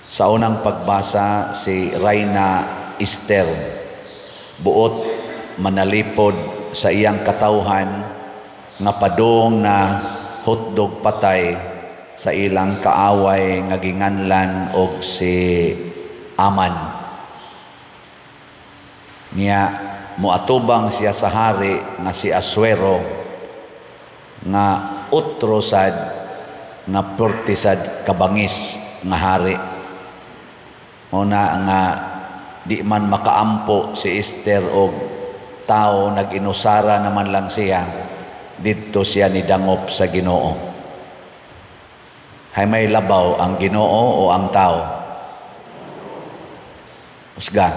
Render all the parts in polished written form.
Sa unang pagbasa, si Reyna Esther buot manalipod sa iyang katawhan nga padung na hotdog patay sa ilang kaaway nga ginganlan og si Aman. Niya moatubang siya sa hari nga si Asuero nga utro sad nga perti sad kabangis nga hari. Una nga di man makaampo si Esther og tao, nag-inusara naman lang siya, didto siya nidangop sa Ginoo. Hay may labaw, ang Ginoo o ang tao? Usga.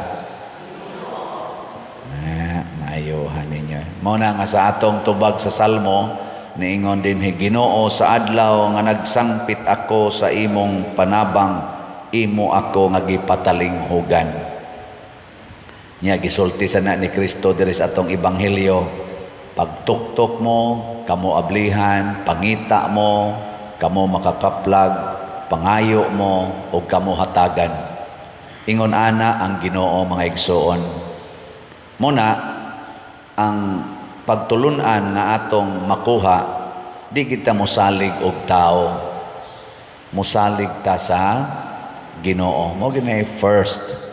Ah, maayuhan ninyo. Mao na nga sa atong tubag sa Salmo, niingon din Ginoo, sa adlaw nga nagsangpit ako sa imong panabang, imo ako nga gipatalinghugan. Nya gisulti sa na ni Kristo diri sa atong ebanghelyo, pagtuktok mo, kamo ablihan, pangita mo, kamo makakaplag, pangayo mo, o kamo hatagan. Ingon ana ang Ginoo, mga igsoon. Muna ang pagtulunan nga atong makuha, di kita mosalig og tao. Mosalig ta sa Ginoo. Mo gini first.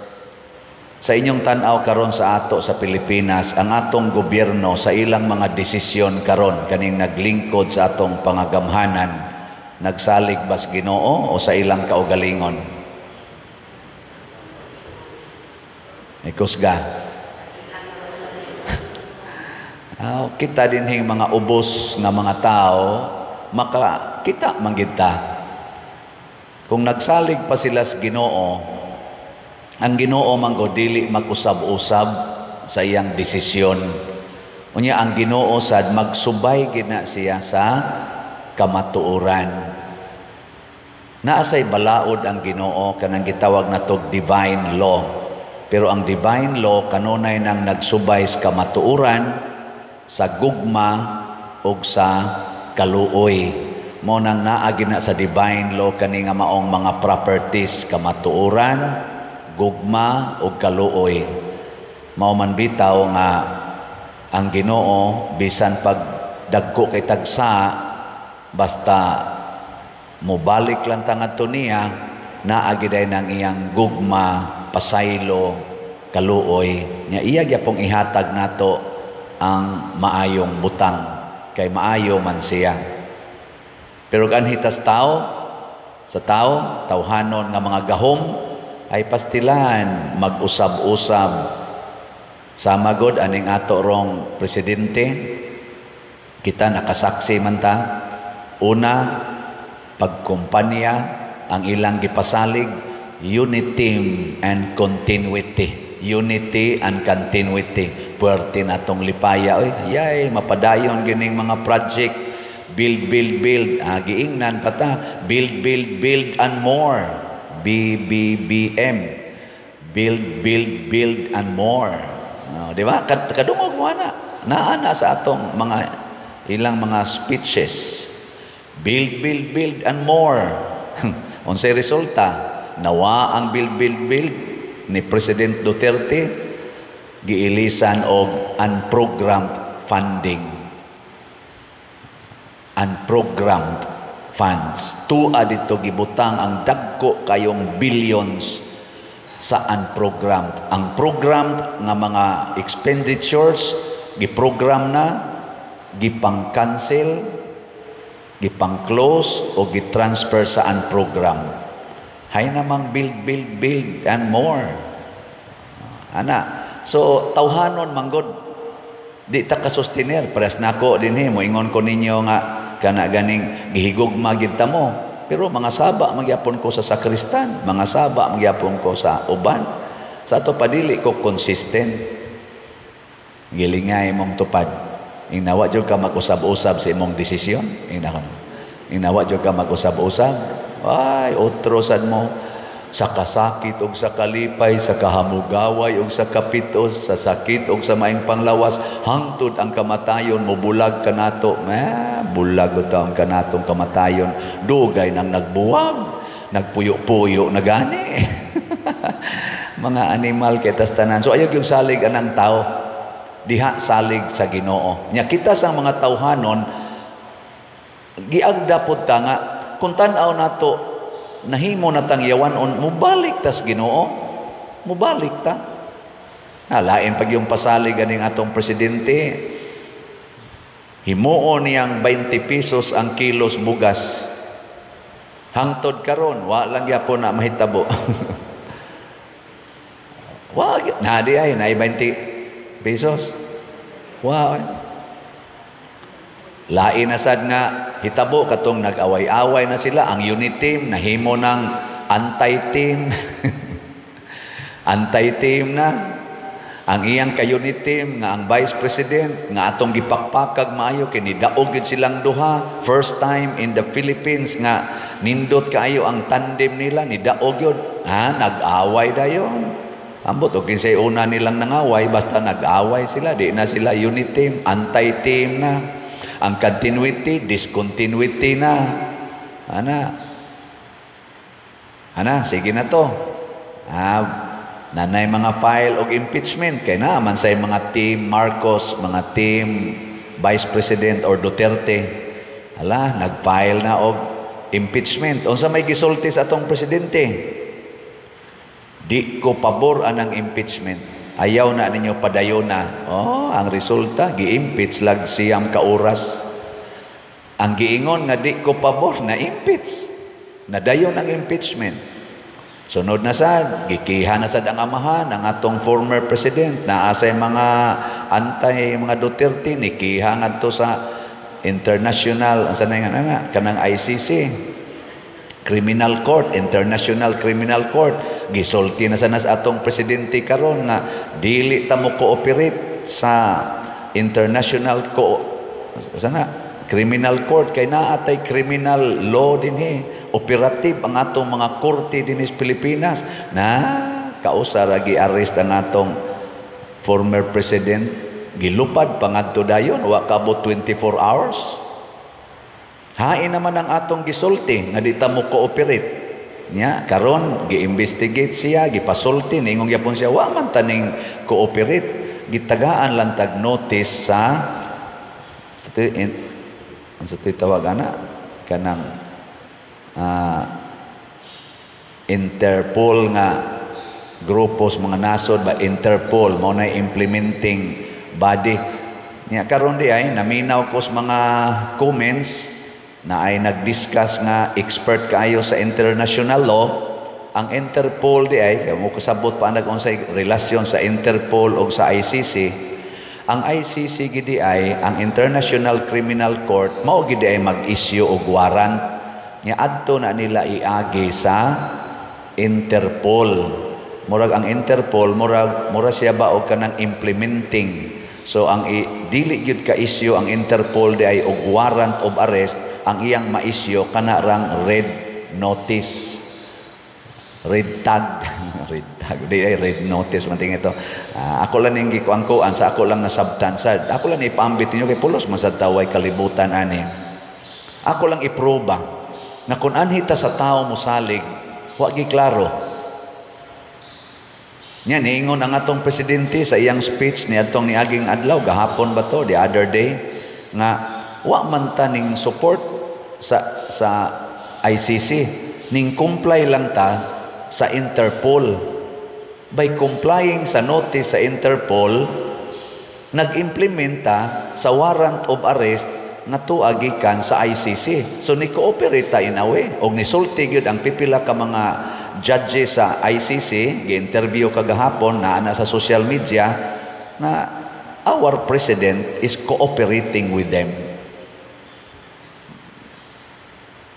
Sa inyong tan-aw karon sa ato sa Pilipinas, ang atong gobyerno sa ilang mga desisyon karon kaning naglingkod sa atong pangagamhanan, nagsalig bas Ginoo o sa ilang kaugalingon? Ikusga. Oh, kita dinhing mga ubos nga mga tao, maka kita man gid ta. Kung nagsalig pa sila sa Ginoo, ang Ginoo man gud dili mag-usab-usab sa iyang desisyon. Unya ang Ginoo sad magsubay gid na siya sa kamatuoran. Naasay balaod ang Ginoo kanang gitawag natog divine law. Pero ang divine law kanunay nang nagsubay sa kamatuoran, sa gugma ug sa kaluoy. Mao nang naa gina sa divine law kani nga maong mga properties, kamatuoran, gugma ug kaluoy. Mao man bitaw nga ang Ginoo bisan pag dagko kay tagsa, basta mobalik lang ta ngadto niya, naa gid nang iyang gugma, pasaylo, kaluoy. Nya iya gyapong ihatag nato ang maayong butang kay maayo man siya. Pero kanhitas tao sa tao, tawhanon nga mga gahom ay pastilan mag-usab-usab. Sama god aning ato rong presidente, kita nakasaksi man ta. Una, pagkumpanya ang ilang gipasalig, unity and continuity. Unity and continuity. Puwerte na tong lipaya. Oy, yay, mapadayon gining mga project. Build, build, build. Ah, giingnan pa ta. Build, build, build and more. BBBM. Build, build, build and more. No, di ba? Kadungog mo ana. Naa na sa atong mga ilang mga speeches. Build, build, build and more. Unsay resulta? Nawa ang build, build, build ni President Duterte, giilisan og unprogrammed funding. Unprogrammed funds. Tua dito gibutang ang dagko kayong billions sa unprogrammed. Ang programmed nga mga expenditures, giprogram na, gipang-cancel, gipang-close o gitransfer sa unprogrammed. Hay namang build, build, build and more. Ana. So, tawhanon manggod. Di ta ka-sustainer. Pares nako dinhi, moingon ko ninyo nga kana ganing gihigugma gid ta mo. Pero mga saba magyapon ko sa sakristan, mga saba magyapon ko sa uban. Sa ato padili ko consistent. Gilingay mong tupad. Ingnawa jud ka mag-usab-usab sa imong desisyon. Ingnawa. Ingnawa jud ka mag-usab-usab. Ay, otro sad mo. Sa kasakit og sa kalipay, sa kahamugaway og sa kapitos, sa sakit og sa maing panglawas, hangtod ang kamatayon, mobulag kanato. Bulag utaon kanatong kamatayon. Dugay nang nagbuwag. Nagpuyo-puyo na gani. Mga animal kay tas tanan. So ayaw yung salig anang tao. Diha salig sa Ginoo. Nya kita sa mga tawhanon giagda pod ta nga kung tan-aw nato nahimo na tang yawanon, mubalik tas Ginoo. Mubalik ta. Lain pag yung pasalig aning atong presidente, himuon niyang 20 pesos ang kilos bugas. Hangtod karon wa lang gyapon na mahitabo. Wa na di ay na 20 pesos. Wa. Lain na sad nga hitabo katong nag-away-away na sila ang unit team nahimo ng anti-team. Anti-team na. Ang iyang ka-unit team nga ang Vice President nga atong gipakpakag maayo kay nidaog gyud silang duha, first time in the Philippines nga nindot kaayo ang tandem nila, nidaog gyud. Ha, nag-away dayon. Ambot og kinsay una nilang nangaway, basta nag-away sila, di na sila unit team, anti-team na. Ang continuity, discontinuity na. Ana. Ana, sige na to. Ah, nanay mga file og impeachment kay na man say mga team Marcos, mga team Vice President or Duterte. Hala, nag-file na og impeachment. Unsa may gisulti sa atong presidente? Di ko pabor anang impeachment. Ayaw na ninyo padayon na. Oh, ang resulta gi-impeach lag 9 ka oras. Ang giingon nga di ko pabor na impeach. Nadayon ang impeachment. Sunod na sad, gikiha na sad ang amahan ang atong former president na asay mga antay mga Duterte nikiha ngadto sa international, ang sanay nga ana kanang ICC Criminal Court, International Criminal Court. Gisulti na sana sa atong presidente karon nga dili ta mo cooperate sa International co sana Criminal Court kay naa tay criminal law dinhi. Operative ang atong mga korte dinhi sa Pilipinas na kausa ra gi-arrest ang atong former president, gilupad pa ngadto dayon, wa kaabot 24 hours. Hain naman ang atong gisulti nga di ta mo cooperate. Nya karon gi-investigate siya, gipasulti, niingon gyapon siya wa man taning cooperate, gitagaan lang tag notice sa unsa tawag ana kanang Interpol nga grupos mga nasod ba, Interpol mao na implementing body. Nya karon di ay naminaw ko sa mga comments na ay nag-discuss nga expert kaayo sa international law. Ang Interpol di ay kay mo kasabot pa nag unsay relasyon sa Interpol og sa ICC. Ang ICC gidi ay ang International Criminal Court mao gidi ay mag-issue og warrant. Nya adto na nila iagi sa Interpol. Murag ang Interpol murag mura siya ba og kanang implementing. So ang dili gyud ka issue ang Interpol di ay og warrant of arrest, ang iyang ma-issue kana rang red notice. Red tag. Red tag. Di ay red notice man tingin ito. Ako lang ning gikuan-kuan sa ako lang nasabtan sad. Ako lang ipaambit ninyo kay pulos man sad taway kalibutan ani. Ako lang iproba na kung anhi ta sa tao mosalig, wa gi klaro. Nya niingon ang atong presidente sa iyang speech niadtong niaging adlaw gahapon ba to, the other day, nga wa man ta ning support sa ICC, ning comply lang ta sa Interpol. By complying sa notice sa Interpol, nag-implementa sa warrant of arrest nga tuwa gikan sa ICC. So ni-cooperate ta in a way. Og nisulti gyud ang pipila ka mga judges sa ICC, gi-interview kagahapon naa na sa social media na our president is cooperating with them.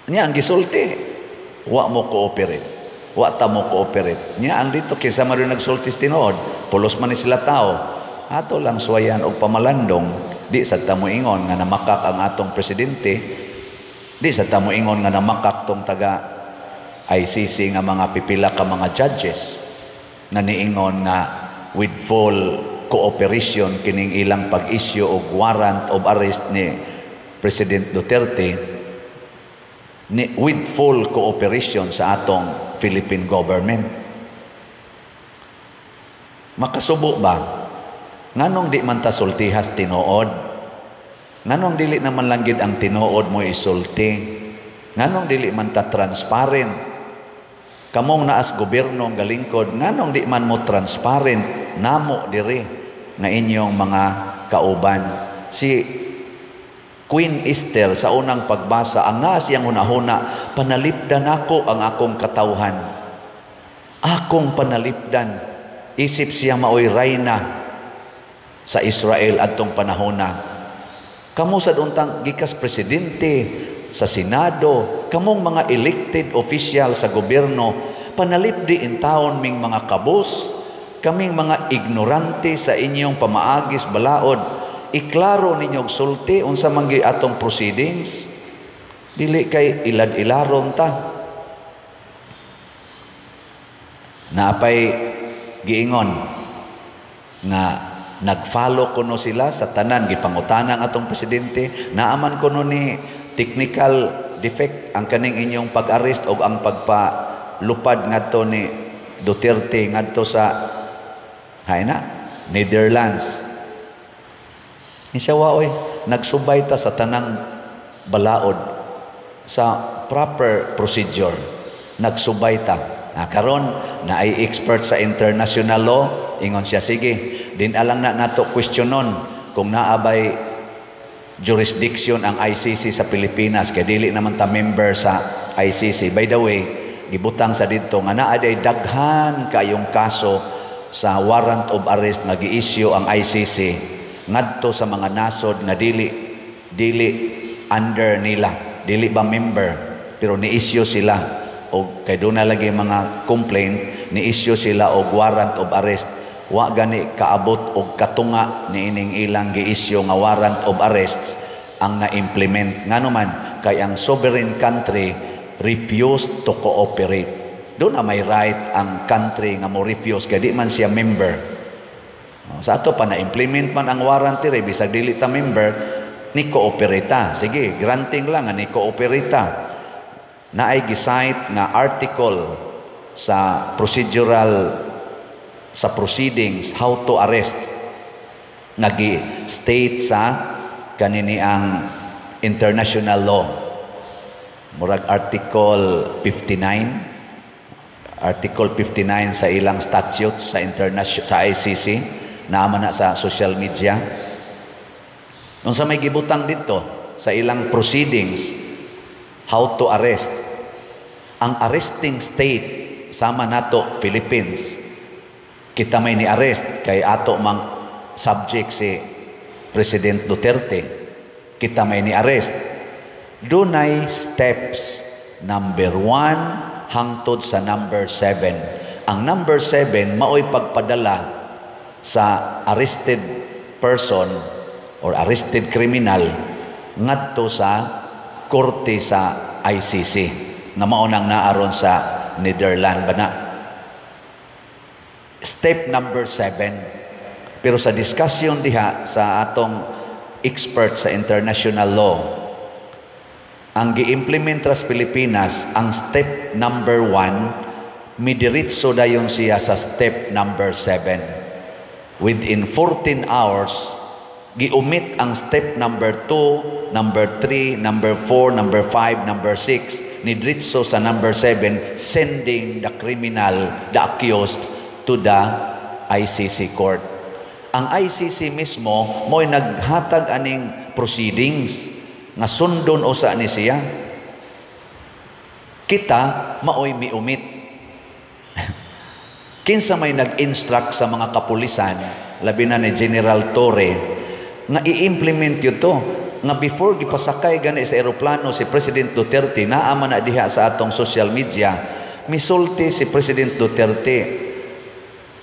Nya ang gisulti, wa mo cooperate. Wa ta mo cooperate. Nya ang dito kinsa man rin nagsulti tinuod, pulos man ni sila tao. Ato lang suwayan og pamalandong. Di sad ta moingon nga namakak ang atong presidente. Di sad ta moingon nga namakak tong taga ICC nga mga pipila ka mga judges nga niingon nga with full cooperation kining ilang pag-issue og warrant of arrest ni President Duterte. Ni, with full cooperation sa atong Philippine government. Makasubo ba? Nganong di man ta sultihas tinuod? Nganong dili naman lang gid ang tinuod mo isulti? Nganong dili man ta transparent? Kamong naas gobyerno ang galingkod, nganong di man mo transparent namo diri nga inyong mga kauban? Si Queen Esther, sa unang pagbasa, ang nga siyang hunahuna, "Panalipdan ako ang akong katawhan. Akong panalipdan." Isip siya maoy rayna sa Israel adtong panahona. Kamo sad untang gikas presidente sa Senado, kamong mga elected official sa gobyerno, panalipdi in taon ming mga kabos, kaming mga ignorante sa inyong pamaagis balaod, iklaro ninyo og sulti unsa man gyud atong proceedings. Dili kay ilad-ilaron ta. Naapay giingon nga nag-follow kuno sila sa tanan gipangutana ang atong presidente, naaman kuno ni technical defect ang kaning inyong pag-arrest o ang pagpalupad ngadto ni Duterte ngadto sa hay na Netherlands. Ni siya, "Wa oy, nagsubay ta sa tanang balaod, sa proper procedure nagsubay ta." Na karon na ay expert sa international law, ingon siya, "Sige, din alang na nato questionon kung naabay jurisdiction ang ICC sa Pilipinas kay dili naman ta member sa ICC." By the way, gibutang sa didto nga naa day daghan kayong kaso sa warrant of arrest nga gi-issue ang ICC ngadto sa mga nasod nga dili dili under nila, dili ba member, pero ni-issue sila og kay doon na lagi mga complaint, ni-issue sila og warrant of arrest. Wa gani kaabot og katunga niining ilang gi-issue nga warrant of arrests ang na-implement, ngano man kay ang sovereign country refused to cooperate. Doon na may right ang country nga mo refuse kay di man siya member. Sa ato pa, na-implement man ang warrant diri bisag dili ta member, ni cooperate ta. Sige, granting lang nga ni cooperate ta. Naay gi-cite nga article sa procedural, sa proceedings, how to arrest, nga gi-state sa kanini ang international law, murag article 59, article 59 sa ilang statute sa international, sa ICC. Naama na sa social media unsa may gibutang dito sa ilang proceedings, how to arrest. Ang arresting state, sama nato Philippines, kita may ni-arrest kay ato mang subject si President Duterte, kita may ni-arrest, dunay steps, number 1 hangtod sa number 7. Ang number 7 maoy pagpadala sa arrested person or arrested criminal ngadto sa korte sa ICC nga mao nang naaron sa Netherlands ba na. Step number 7. Pero sa discussion diha sa atong expert sa international law, ang gi-implement ras Pilipinas ang step number 1, midiretso dayon siya sa step number 7. Within 14 hours, giumit ang step number 2, number 3, number 4, number 5, number 6, nidiretso sa number 7, sending the criminal, the accused, to the ICC court. Ang ICC mismo mo'y naghatag aning proceedings nga sundon usa ni siya. Kita maoy miumit. Kinsa may nag-instruct sa mga kapulisan, labi na ni General Torre, nga i-implement yun to, nga before gipasakay gani sa eroplano si President Duterte, naa man na diha sa atong social media, misulti si President Duterte,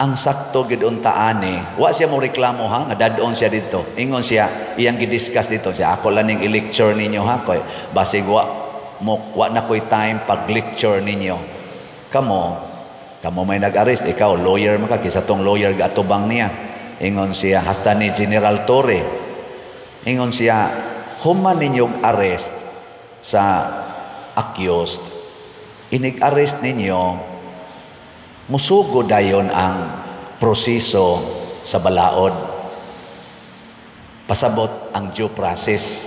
ang sakto gid unta ani, wa siya mo reklamo ha, nga dadon siya dito. Ingon siya, iyang gidiscuss dito siya, "Ako lang ning i-lecture ninyo ha, koy basig wa mo, wa na koy time pag lecture ninyo." Kamo, kamo may nag-arrest, ikaw lawyer man ka, kisa tong lawyer gaatubang niya. Ingon siya, hasta ni General Torre, ingon siya, human ninyong arrest sa accused, inig-arrest ninyo, musugo dayon ang proseso sa balaod. Pasabot ang due process.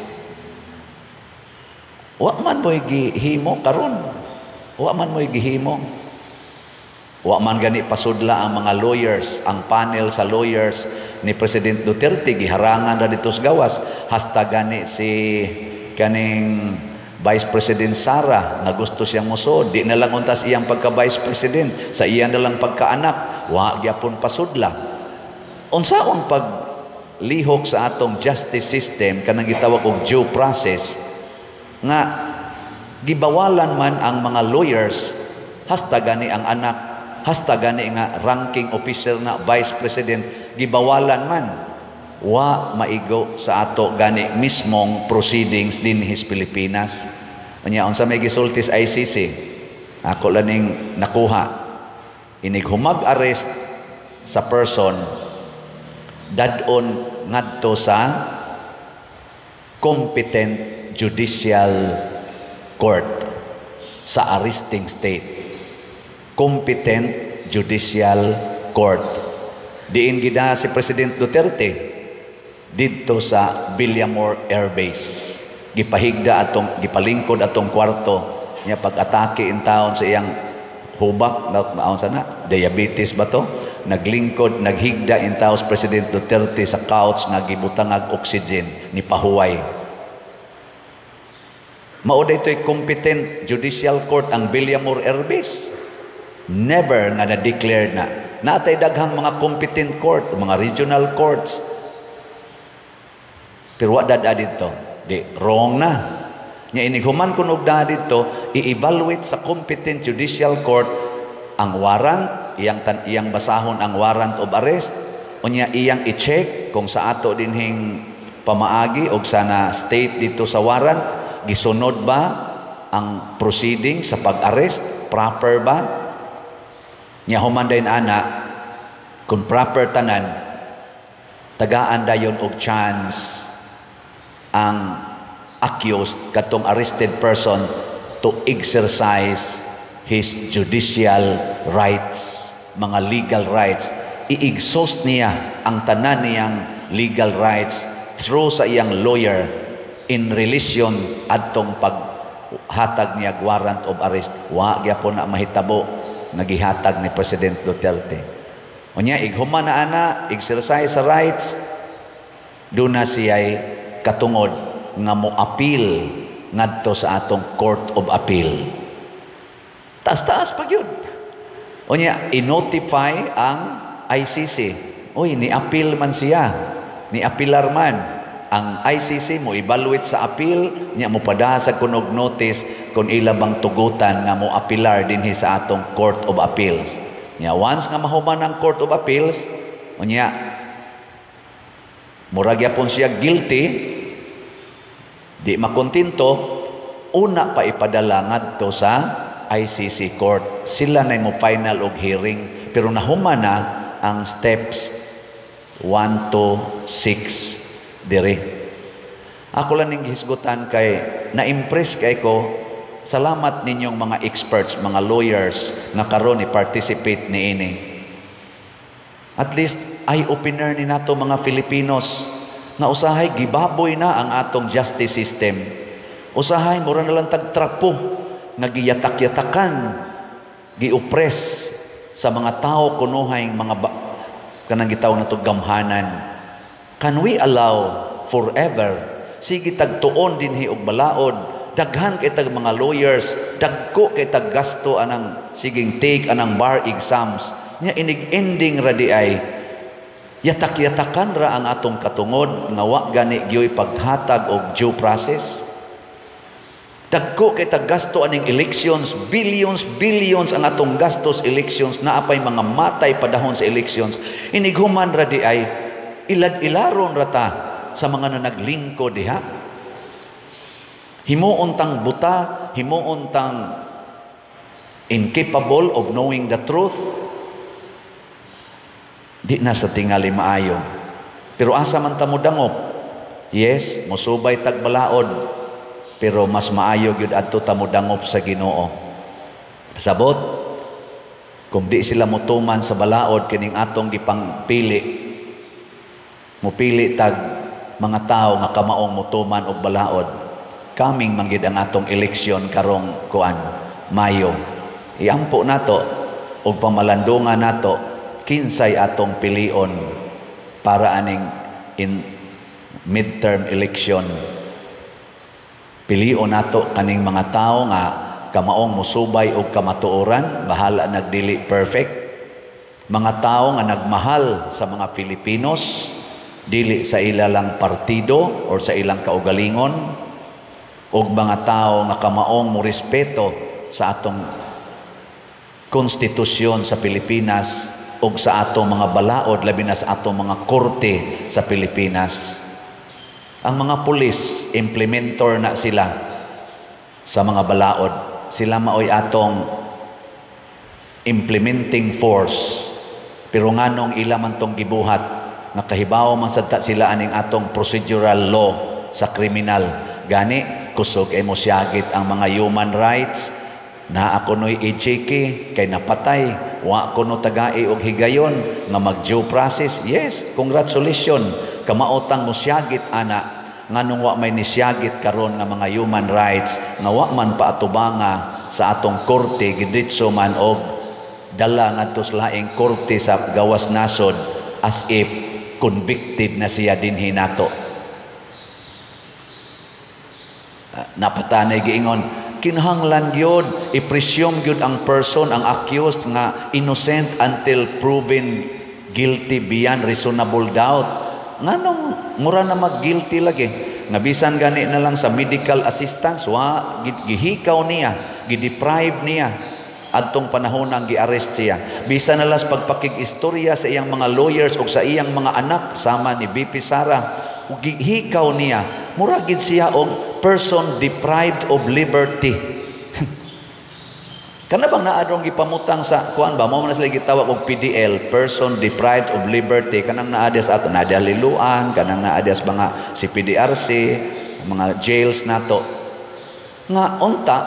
Wa man mo'y gihimo karon. Wa man mo'y gihimo. Wa man gani pasudla ang mga lawyers, ang panel sa lawyers ni President Duterte giharangan ra dito sa gawas, hasta gani si kaning Vice President Sara nga gusto siyang musuod, di na lang untas iyang pagka Vice President, sa iyang na lang pagkaanak, wa gyapon pasudla. Unsaon paglihok sa atong justice system kanang gitawag og due process nga gibawalan man ang mga lawyers, hasta gani ang anak, hasta gani nga ranking officer na Vice President gibawalan man, wa maigo sa ato gani mismong proceedings dinhi sa Pilipinas? Unya, unsa may gisulti sa ICC? Ako lang ning nakuha. Inig humag-arrest sa person, dad-on ngadto sa competent judicial court sa arresting state. Competent judicial court. Diin gida si President Duterte? Didto sa Villamor Air Base. Gipahigda atong, gipalingkod atong kwarto niya. Pag-atake in taon sa iyang hubak maon sana, diabetes ba to? Naglingkod, naghigda in taon President Duterte sa couch nga gibutangag oxygen ni pahuway. Mao daytoy competent judicial court ang Villamor Air Base. Never nga na-declare na. Natay daghang mga competent court, mga regional courts. Pero wa dada dito. Di, wrong na. Nya inig human kun og dito, i-evaluate sa competent judicial court ang warrant, iyang basahon ang warrant of arrest, unya iyang i-check kung sa ato dinhing pamaagi og sana state dito sa warrant, gisunod ba ang proceeding sa pag-arrest, proper ba? Nya human dayon ana, kung proper tanan, tagaan dayon og chance ang accused, katong arrested person, to exercise his judicial rights, mga legal rights. I-exhaust niya ang tanan niyang legal rights through sa iyang lawyer in relation adtong paghatag niya warrant of arrest. Wa gyapon na mahitabo nga gihatag ni President Duterte. Unya ighuman na ana, exercise sa rights, duna siya'y katungod nga mo appeal ngadto sa atong Court of Appeal. Taas-taas pa gyud. Unya i-notify ang ICC. Uy, ni-appeal man siya. Ni-apilar man. Ang ICC mo evaluate sa appeal niya, mo padasag kunog notice kung ila bang tugutan nga mo apilar dinhi sa atong Court of Appeals. Nya once nga mahuman ang Court of Appeals, unya murag gyapon siya guilty, di makontento, una pa ipadala ngadto sa ICC court. Sila na mo final og hearing, pero nahuman na ang steps 1 to 6 dire. Ako lang ning gihisgutan kay na-impress kay ko. Salamat ninyong mga experts, mga lawyers nga karon ni participate niini. At least eye opener ni nato mga Filipinos nga usahay gibaboy na ang atong justice system. Usahay mura na lang tag trapo nga giyatak-yatakan, gioppress sa mga tao kunuhay mga kanang gitawag nato gamhanan. Can we allow forever sige tagtuon dinhi og balaod, daghan kay tag mga lawyers, dagko kay tag gasto anang siging take anang bar exams, nya inig ending ra di ay yatak-yatakan ra ang atong katungod nga wa gani gyoy paghatag og due process? Dagko kay tag gasto aning elections, billions, billions ang atong gastos elections, naa pay mga matay padahon sa elections. Inighuman ra di ay ilad-ilaron ra ta sa mga nanaglingkod diha. Himuon tang buta, himuon tang incapable of knowing the truth. Di na sa tingali maayo. Pero asa man ta mo dangop? Yes, mosubay tag balaod. Pero mas maayo gyud adto ta modangop sa Ginoo. Sabot kung di sila motuman sa balaod kining atong gipangpili, mupili tag mga tao nga kamaong motuman og balaod. Coming man gyud ang atong eleksyon karong kuan, Mayo. Iampo nato og pamalandungan nato kinsay atong pilion para aning in midterm election. Pilion nato kaning mga tao nga kamaong musubay og kamatuoran, bahala nagdili perfect. Mga tao nga nagmahal sa mga Filipinos, dili sa ila lang partido or sa ilang kaugalingon, og mga tao nga kamaong morespeto sa atong konstitusyon sa Pilipinas ug sa atong mga balaod, labi na sa atong mga korte sa Pilipinas. Ang mga pulis, implementor na sila sa mga balaod. Sila maoy atong implementing force. Pero nganong ila man tong gibuhat, nakahibaw man sad ta sila aning atong procedural law sa kriminal. Gani kusog kay mosyagit ang mga human rights na ako no'y EJK kay napatay, wa ko no tagai og higayon nga mag due process. Yes, congratulations, kamaotang mosyagit ana. Nganong wa may nisyagit karon nga mga human rights nga wa man paatubanga sa atong korte, giditso man og dala ngadto sa laing korte sa gawas nasod as if convicted na siya dinhi nato? Napatanay giingon, kinahanglan gyud i-presume gyud ang person, ang accused, nga innocent until proven guilty beyond reasonable doubt. Nganong mura na mag-guilty lagi? Nga bisan gani na lang sa medical assistance, wa gihikaw niya, gideprive niya adtong panahon ang gi-arrest siya. Bisan na lang pagpakig-istorya sa iyang mga lawyers o sa iyang mga anak sama ni BP Sara, ug gihikaw niya, mura gid siya og person deprived of liberty. Kana bang naa dong gipamutang sa kuan ba, mao man sila gitawag og PDL, person deprived of liberty, kanang naa sa ato, naa Liloan, kanang naa sa mga CPDRC, mga jails nato. Nga unta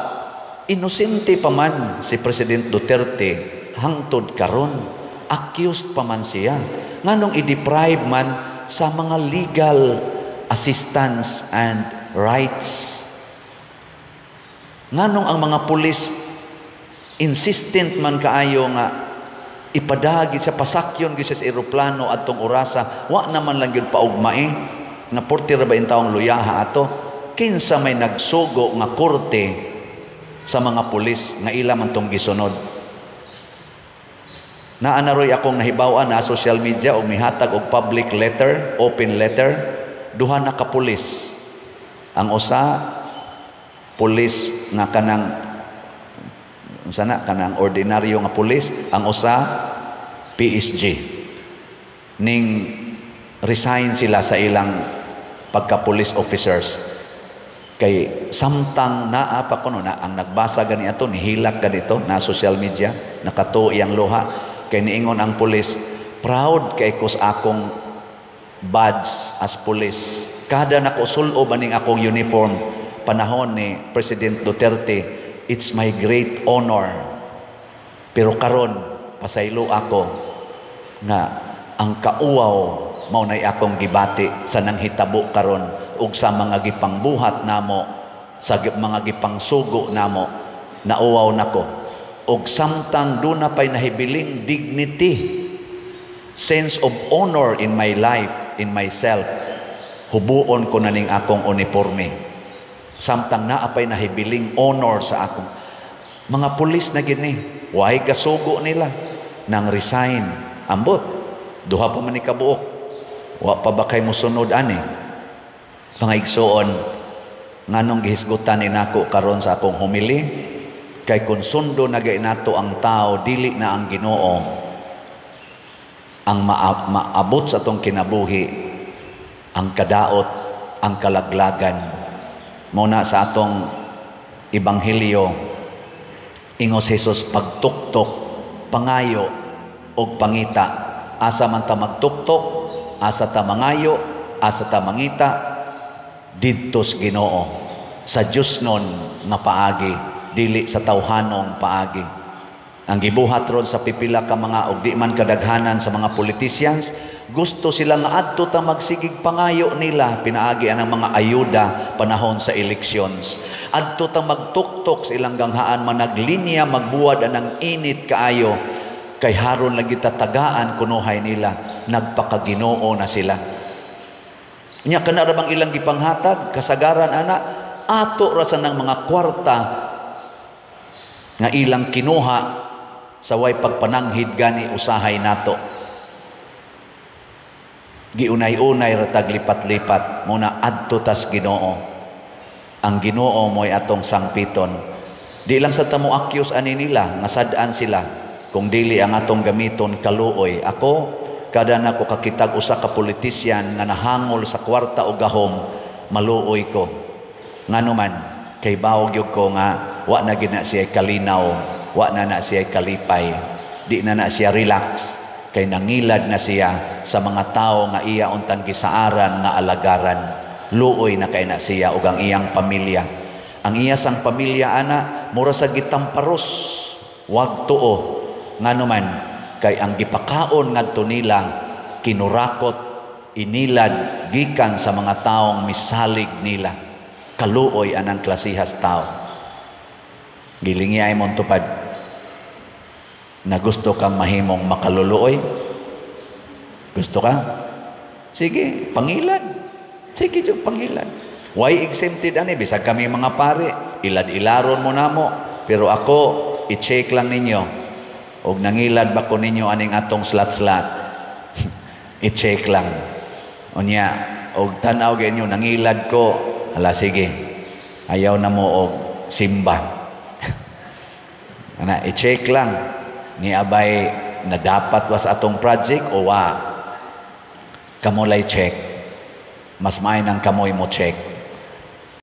inosente pa man si President Duterte hangtod karon, accused pa man siya. Nganong i-deprive man sa mga legal assistance and rights? Nganong ang mga pulis insistent man kaayo nga ipadagi sa pasakyon gyud sa eroplano adtong orasa, wa naman lang gyud paugmae nga porti ra ba in taong luyaha ato? Kinsa may nagsugo nga korte sa mga pulis nga ila man tong gisunod? Naa na roy akong nahibaw-an na social media og mihatag og public letter, open letter, duha na ka pulis. Ang usa, pulis nga kanang unsa na, kanang ordinaryo nga pulis, ang usa PSG. Ning resign sila sa ilang pagka police officers kay samtang naa pa kuno na ang nagbasa gani ato, nihilak ganito na social media, nakatuo iyang luha kay niingon ang pulis, "Proud kay ko sa akong badge as police. Kada nako sul-ob aning akong uniform panahon ni President Duterte, it's my great honor. Pero karon pasaylo ako nga ang kauwaw mao nay akong gibati sa nanghitabo karon ug sa mga gipangbuhat namo, sa mga gipangsugo namo. Nauwaw nako ug samtang duna pay nahibiling dignity, sense of honor in my life, in myself, hubuon ko na ning akong uniforme." Samtang naa pay nahibiling honor sa akong mga pulis na gini, way kasugo nila nang resign. Ambot, duha pa man ni kabuok, wa pa ba kay musunod ani? Mga igsuon, nganong gihisgutan ni nako karon sa akong homily? Kay kung sundo na gay nato ang tao, dili na ang Ginoo, ang maabot sa atong kinabuhi ang kadaot, ang kalaglagan. Mao na sa atong ebanghelyo, ingos Jesus, "Pagtuktok, pangayo og pangita." Asa man ta magtuktok, asa ta mangayo, asa ta mangita, didto sa Ginoo. Sa Diyosnon nga paagi, dili sa tawhanong paagi. Ang gibuhat ron sa pipila ka mga og di man kadaghanan sa mga politicians, gusto sila nga adto ta magsigig pangayo nila pinaagi ang mga ayuda panahon sa elections. Adto ta magtuktok sa ilang ganghaan, managlinya, magbuwad anang init kaayo kay haron lagi tatagaan kunuhay nila, nagpakaginoo na sila. Nya kana ra bang ilang gipanghatag kasagaran ana ato ra sa nang mga kwarta nga ilang kinuha sa way pagpananghid gani usahay nato. Giunay-unay ra tag lipat-lipat muna adto tas Ginoo. Ang Ginoo mo'y atong sangpiton. Di lang sa tamo accuse ani nila nga sad-an sila kung dili ang atong gamiton kaluoy. Ako kada nako kakitag usa ka politisyan nga nahangol sa kwarta o gahom, maluoy ko. Ngano man kay bawog gyud ko nga wa na gid na siya kalinaw, wa na na siya kalipay, di na na siya relax kay nangilad na siya sa mga tao nga iya untang gisaaran nga alagaran. Luoy na kay na siya ug ang iyang pamilya. Ang iya sang pamilya ana mura sa gitamparos, wag tuo. Ngano man kay ang gipakaon ngadto nila kinurakot, inilad gikan sa mga taong misalig nila. Kaluoy anang klasihas tao. Gilingi ay mong tupad na gusto kang mahimong makaluluoy. Gusto ka? Sige, pangilad. Sige, jud pangilad. Why exempted ani? Bisag kami mga pare, ilad-ilaron mo namo. Pero ako, i-check lang ninyo. Og nangilad ba ko ninyo aning atong slat-slat? I-check lang. Unya, og tan-aw gyud nangilad ko, ala sige. Ayaw na mo og simba. Ana, i-check lang ni abay na dapat was atong project o wa. Kamulay check. Mas maay nang kamoy mo check.